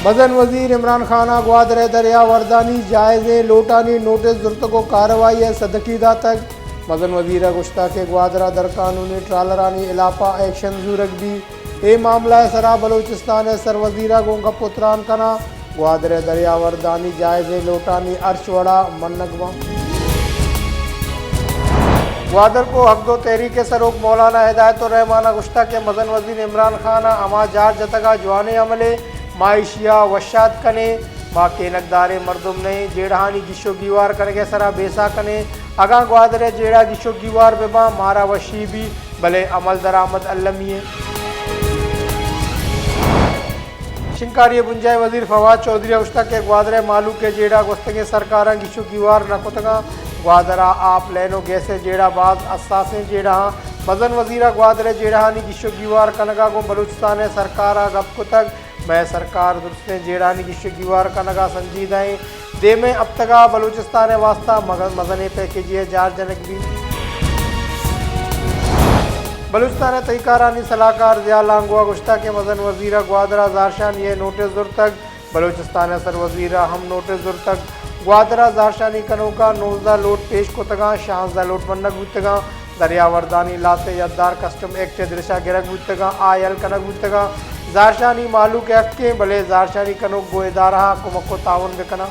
مزن وزیر عمران خان ء گوادر ء دریا وردانی جائزیں لوٹانی نوٹس زرتگ و کارروائی ء سدکی داتگ۔ مزن وزیر ء گوشتگ کہ گوادر ء درقانونی ٹرالرانی ہلاپ ء ایکشن زورگ بیت۔ اے معاملہ ء سرا بلوچستان ء سروزیر ء گوں گپ و تران کناں۔ گوادر ء دریا وردانی جائزیں لوٹانی ہرچ وڑا منگ باں۔ گوادر کو حق دو تحریک ء سروک مولانا ہدایت الرحمان ء گوشتگ کہ مزن وزیر عمران خان ء ہما جار جتگ ء جوانیں عملے، ما ایشی ء وشات کنیں، ما کینگداریں مردم نہ ایں، جیڑہانی گیش و گیوار کنگ ء سرا بیسا کنیں، اگاں گوادر ء جیڑہ گیش و گیوار بہ باں مارا وشی بی، بلے عمل درآمد المی ایں۔ شنگکاری ء بنجاہی وزیر فواد چوہدری ء گوشتگ کہ گوادر ء مہلوک ء جیڑہ گوستگیں سرکاراں گیش و گیوار نہ کتگاں۔ گوادر ء آپ، لین و گیس ء جیڑہ باز حساسیں جیڑہ آں۔ مزن وزیر ء گوادر ء جیڑہانی گیش و گیوار کنگ ء گوں بلوچستان ء سرکار ء گپ کتگ۔ مئے سرکار درستیں جیڑہانی گیش و گیوار کنگ ء سنجیدہ ایں۔ دیمیں ہپتگ ء بلوچستان ء واستہ مگ-، مزنیں پیکیجے ء جار جنگ بیت۔ بلوچستان ء تہی کارانی سلاہکار ضیاء لانگو ء گوشتگ کہ مزن وزیر ء گوادر ء زہرشانی ء نوٹس زرتگ، بلوچستان ء سروزیر ء ہم نوٹس زرتگ۔ گوادر ء زہرشانی کنوک ء نوزدہ لوٹ پیش کتگاں، شانزدہ لوٹ منگ بوتگاں۔ دریاوردانی لہتے یکدار کسٹم ایکٹ ء درشا گرگ بوتگاں، آ یل کنگ بوتگاں۔ زہرشانی مہلوک ء حق ایں، بلے زہرشانی کنوک گوں ادارہ ء کمک و تعاون بہ کناں۔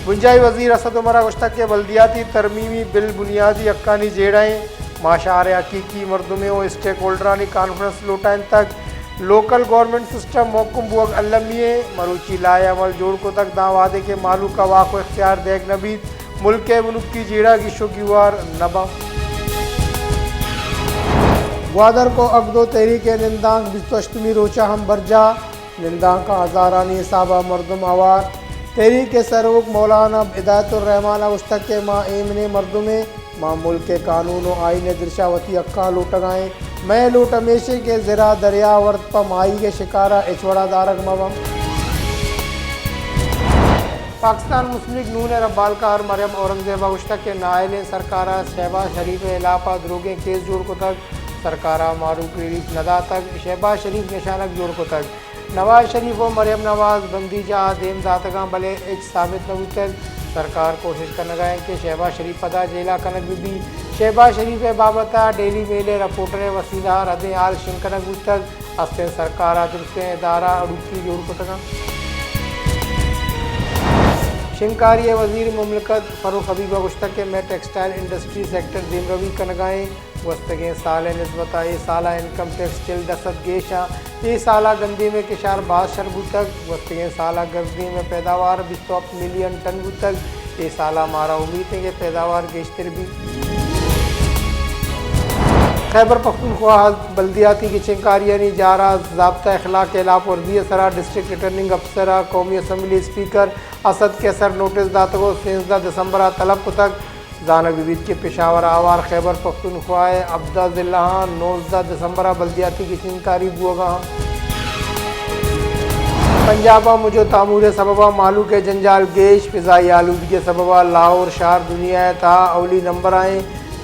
بنجاہی وزیر اسد عمر ء گوشتگ کہ بلدیاتی ترمیمی بل بنیادی حقانی جیڑہ ایں۔ ما شہر ء حقیقی مردمے و اسٹیک ہولڈرانی کانفرنس لوٹائینتگ۔ لوکل گورنمنٹ سسٹم محکم بوگ المی ایں۔ مروچی لائحہ عمل جوڑ کتگ، داں وہدے کہ مہلوک ء واک و اختیار دیگ نہ بیت، ملک ء بنکی جیڑہ گیش و گیوار نہ باں۔ گوادر کو حق دو تحریک ء نندانک بیست و ہشتمی روچ ء ہم برجاہ۔ نندانک ء ہزارانی حساب ء مردم ہوار۔ تحریک ء سروک مولانا ہدایت الرحمان ء گوشتگ کہ ما ایمنیں مردمے، ما ملک ء قانون و آئین ء درشا وتی حقاں لوٹگ ء ایں۔ مئے لوٹ ہمیش ایں کہ زر ء دریا ورد پہ ماہیگ ء شکار ء ہچ وڑا دارگ مہ باں۔ پاکستان مسلم لیگ نون ء ربالکار مریم اورنگزیب ء گوشتگ کہ نااہلیں سرکار ء شہباز شریف ء ہلاپ ء دروگیں کیس جوڑ کتگ، سرکار ء مہلوک ریلیف نہ داتگ، شہباز شریف نشانگ جوڑ کتگ۔ نواز شریف و مریم نواز بندیجاہ ء دیم داتگاں، بلے ہچ ثابت نہ بوتگ۔ سرکار کوشش کنگ ء انت کہ شہباز شریف پدا جیل ء کنگ بہ بیت۔ شہباز شریف ء بابت ء ڈیلی میل ء رپورٹر ء وسیلہ ء ردیں ہال شنگ کنگ بوتگ۔ استیں سرکار ء درستیں ادارہ اڑوکی جوڑ کتگ انت۔ شنگکاری ء وزیر مملکت فروخ حبیب ء گوشتگ کہ مئے ٹیکسٹائل انڈسٹری سیکٹر دیمروی کنگ ء انت۔ گوستگیں سال ء نسبت ء اے سال ء انکم ٹیکس چل درسد گیش ء اے سال ء گندیم ء کشار باز شر بوتگ۔ گوستگیں سال ء گندیم ء پیداوار بیست و ہپت ملین ٹن بوتگ۔ اے سال ء مارا امیت انت کہ پیداوار گیشتر بیت۔ خیبر پختونخوا ء بلدیاتی گچین کاریانی جار ء ضابطہ اخلاق ء ہلاپ ورزی ء سرا ڈسٹرکٹ ریٹرننگ افسر ء قومی اسمبلی اسپیکر اسد قیصر نوٹس داتگ و سیزدہ دسمبر ء طلب کتگ۔ زانگ بہ بیت کہ پشاور ء ہوار خیبر پختونخوا ء ہبدہ ضلع آں نوزدہ دسمبر ء بلدیاتی گچین کاری بوگ ء آں۔ پنجاب ء مچ و تامور ء سبب ء مہلوک ء جنجال گیش، فضائی آلودگی ء سبب ء لاہور شہر دنیا ء تہا اولی نمبر ء ایں۔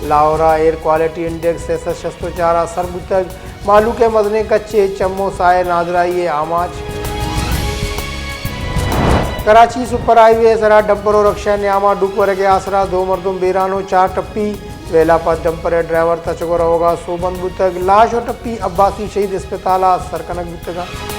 لاہور ء ایئر کوالٹی انڈیکس سئے سد شست و چار ء سر بوتگ۔ مہلوک ء مزنیں کچے چم و ساہ ء نادراہی ء آماچ۔ کراچی سپر ہائی وے ء سرا ڈمپر و رکشہ ء نیام ء ڈوک ورگ ء آسرا دو مردم بیران و چار ٹپی۔ ویل ء پد ڈمپر ء ڈرائیور تچگ و روگ ء سوبمند بوتگ۔ لاش و ٹپی عباسی شہید ہسپتال ء سر کنگ بوتگ انت۔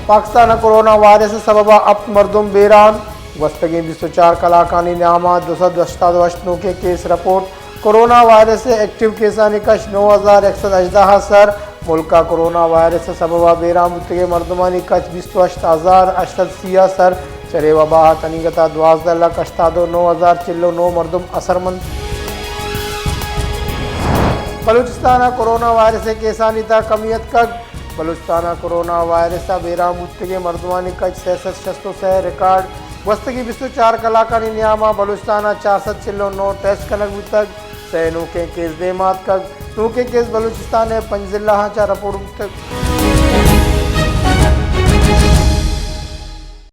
پاکستان ء کرونا وائرس ء سبب ء ہپت مردم بیران۔ گوستگیں بیست و چار کلاکانی نیام ء دو سد ہشتاد و ہشت نوکیں کیس رپورٹ۔ کرونا وائرس ء ایکٹیو کیسانی کش نو ہزار یک سد ہژدہ ء سر۔ ملک ء کرونا وائرس ء سبب ء بیران بوتگیں مردمانی کچ بیست و ہشت ہزار ہشت سد سی ء سر۔ چرے وبا ء تنیگت ء دوازدہ لکھ ہشتاد و نو ہزار چل و نو مردم اثرمند۔ بلوچستان ء کرونا وائرس ء کیسانی تہ ء کمی اتکگ۔ بلوچستان ء کرونا وائرس ء بیران بوتگیں مردمانی کچ سئے سد شست و سئے ریکارڈ۔ گوستگیں بیست و چار کلاکانی نیام ء بلوچستان ء چار سد چل و نو ٹیسٹ کنگ بوتگ۔ سئے نوکیں کیس دیم آتکگ۔ نوکیں کیس بلوچستان ء پنچ ضلع آں چہ رپورٹ بوتگ۔